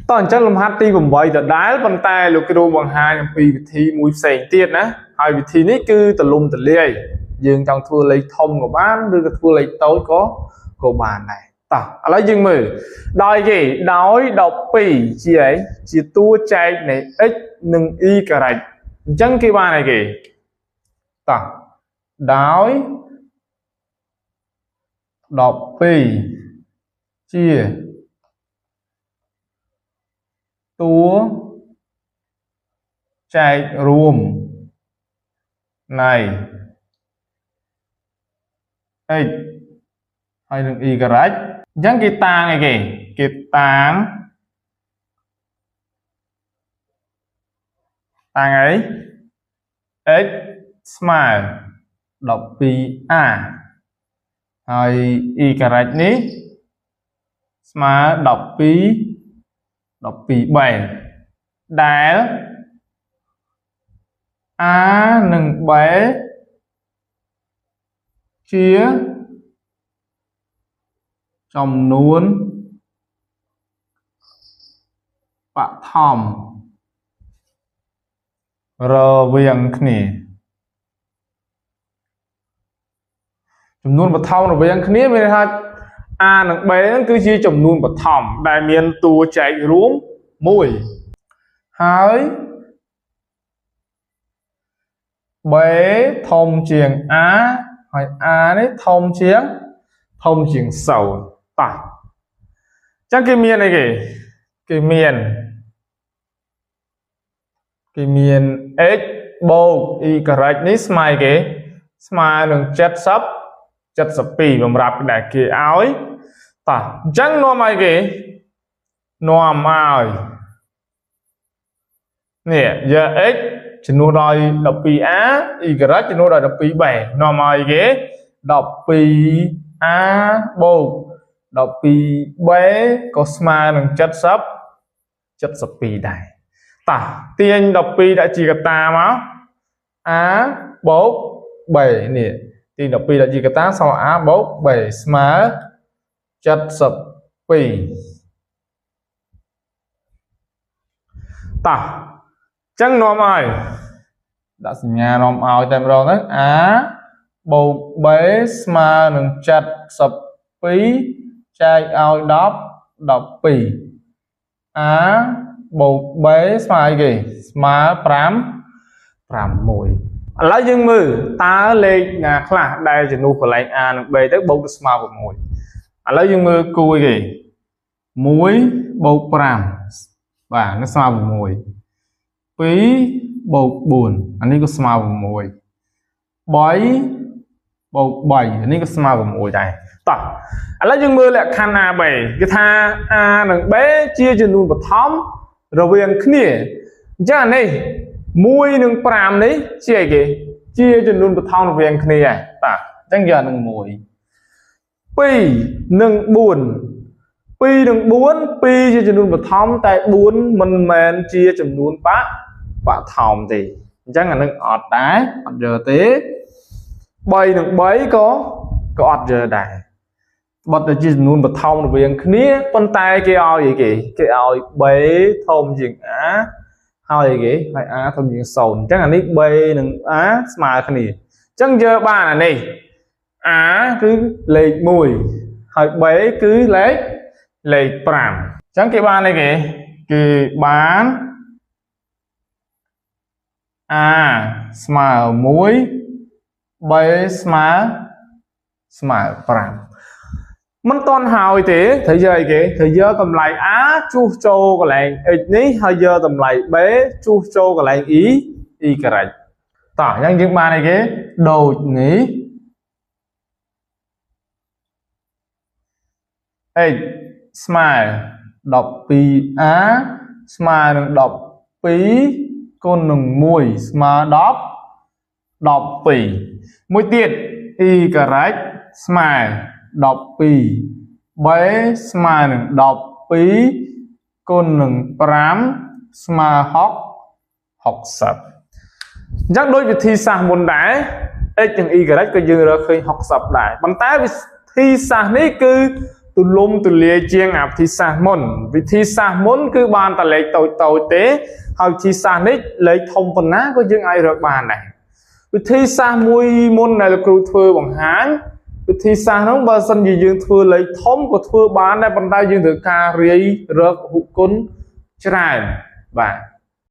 តោះអញ្ចឹងលំហាត់ទី8ដដែលប៉ុន្តែលោកគ្រូបង្ហាញអំពីវិធីមួយផ្សេងទៀតណាហើយវិធីនេះគឺទលំទលាយយើងចង់ធ្វើលេខធំក៏បានឬក៏ធ្វើលេខតូចក៏បានដែរតោះឥឡូវយើងមើលដោយគេដោយ12ជាអីជាតួចែកនៃ x និង y ការ៉េអញ្ចឹងគេបានអីគេតោះដោយ12ជាតួចែករួមនៃ x ហើយនឹង y ការ៉េអញ្ចឹងគេតាងអីគេគេតាងអី x ស្មើ 12a ហើយ y ការ៉េនេះស្មើ12 12b ដែល a និង b ជាចំនួនបឋមរវាងគ្នាចំនួនបឋមរវាងគ្នាមានន័យថា a និង b ហ្នឹងគឺជាចំនួនបឋមដែលមានតួចែករួមមួយហើយ b ធំជាង a ហើយ a នេះធំជាង0តោះអញ្ចឹងគេមានអីគេគេមាន x បូក y ការ៉េនេះស្មើគេស្មើនឹង70 72បំរាប់ដែលគេឲ្យតោះអញ្ចឹងនាំឲ្យគេនាំឲ្យនេះយក x ជំនួសដោយ 12a y ជំនួសដោយ 12b នាំឲ្យគេ 12a បូក 12b ក៏ស្មើនឹង70 72ដែរតោះទាញ12ដាក់ជាកតាមក a បូក b នេះទាញ12ដាក់ជាកតាសល់ a បូក b ស្មើ72តោះចឹងនាំឲ្យដាក់សញ្ញានាំឲ្យតែម្ដងទៅ a បូក b ស្មើនឹង72ចែកឲ្យ10 12 a បូក b ស្មើអីគេស្មើ5 6ឥឡូវយើងមើលតើលេខណាខ្លះដែលជំនួសកន្លែង a និង b ទៅបូកទៅស្មើ6ឥឡូវយើងមើលគូអីគេ1បូក5បាទនេះស្មើ6 2បូក4អានេះក៏ស្មើ6 3បូក3នេះក៏ស្មើ6ដែរតោះឥឡូវយើងមើលលក្ខខណ្ឌ a b គេថា a និង b ជាចំនួនបឋមរវាងគ្នាអញ្ចឹងអានេះ1និង5នេះជាអីគេជាចំនួនបឋមរវាងគ្នាដែរបាទអញ្ចឹងយកអានឹង1 2និង4 2និង4 2ជាចំនួនបឋមតែ4មិនមែនជាចំនួនបឋមទេអញ្ចឹងអានឹងអត់ដែរអត់យកទេ3និង3ក៏អត់យកដែរបត់ទៅជាចំនួនបឋមរវាងគ្នាប៉ុន្តែគេឲ្យអីគេគេឲ្យ b ធំជាង a ហើយអីគេហើយ a ធំជាង0អញ្ចឹងអានេះ b និង a ស្មើគ្នាអញ្ចឹងយកបានអានេះ a គឺលេខ1ហើយ b គឺលេខ5អញ្ចឹងគេបានអីគេគេបាន a ស្មើ1 b ស្មើ5មិនតន់ហើយទេត្រូវយកអីគេត្រូវយកតម្លៃ a ជួសចូលកន្លែង x នេះហើយយកតម្លៃ b ជួសចូលកន្លែង y y ការ៉េតោះអញ្ចឹងយើងបានអីគេដូចនេះ x ស្មើ 12a ស្មើនឹង12គុណនឹង1ស្មើ10 12មួយទៀត y ការ៉េស្មើ12 b ស្មើនឹង12គុណនឹង5ស្មើ6 60អញ្ចឹងដូចវិធីសាស្ត្រមុនដែរ x និង y ក៏យើងរកឃើញ60ដែរប៉ុន្តែវិធីសាស្ត្រនេះគឺ ទូលំទូលាយជាងអាវិធីសាស្ត្រមុន។ វិធីសាស្ត្រមុនគឺបានតែលេខតូចតូចទេ ហើយវិធីសាស្ត្រនេះលេខធំប៉ុណ្ណាក៏យើងអាចរកបានដែរ។ វិធីសាស្ត្រមួយមុនដែលលោកគ្រូធ្វើបង្ហាញ វិធីសាស្ត្រហ្នឹងបើសិនជាយើងធ្វើលេខធំក៏ធ្វើបានដែរ ប៉ុន្តែយើងត្រូវការរាយរកហុគុណច្រើន បាទ។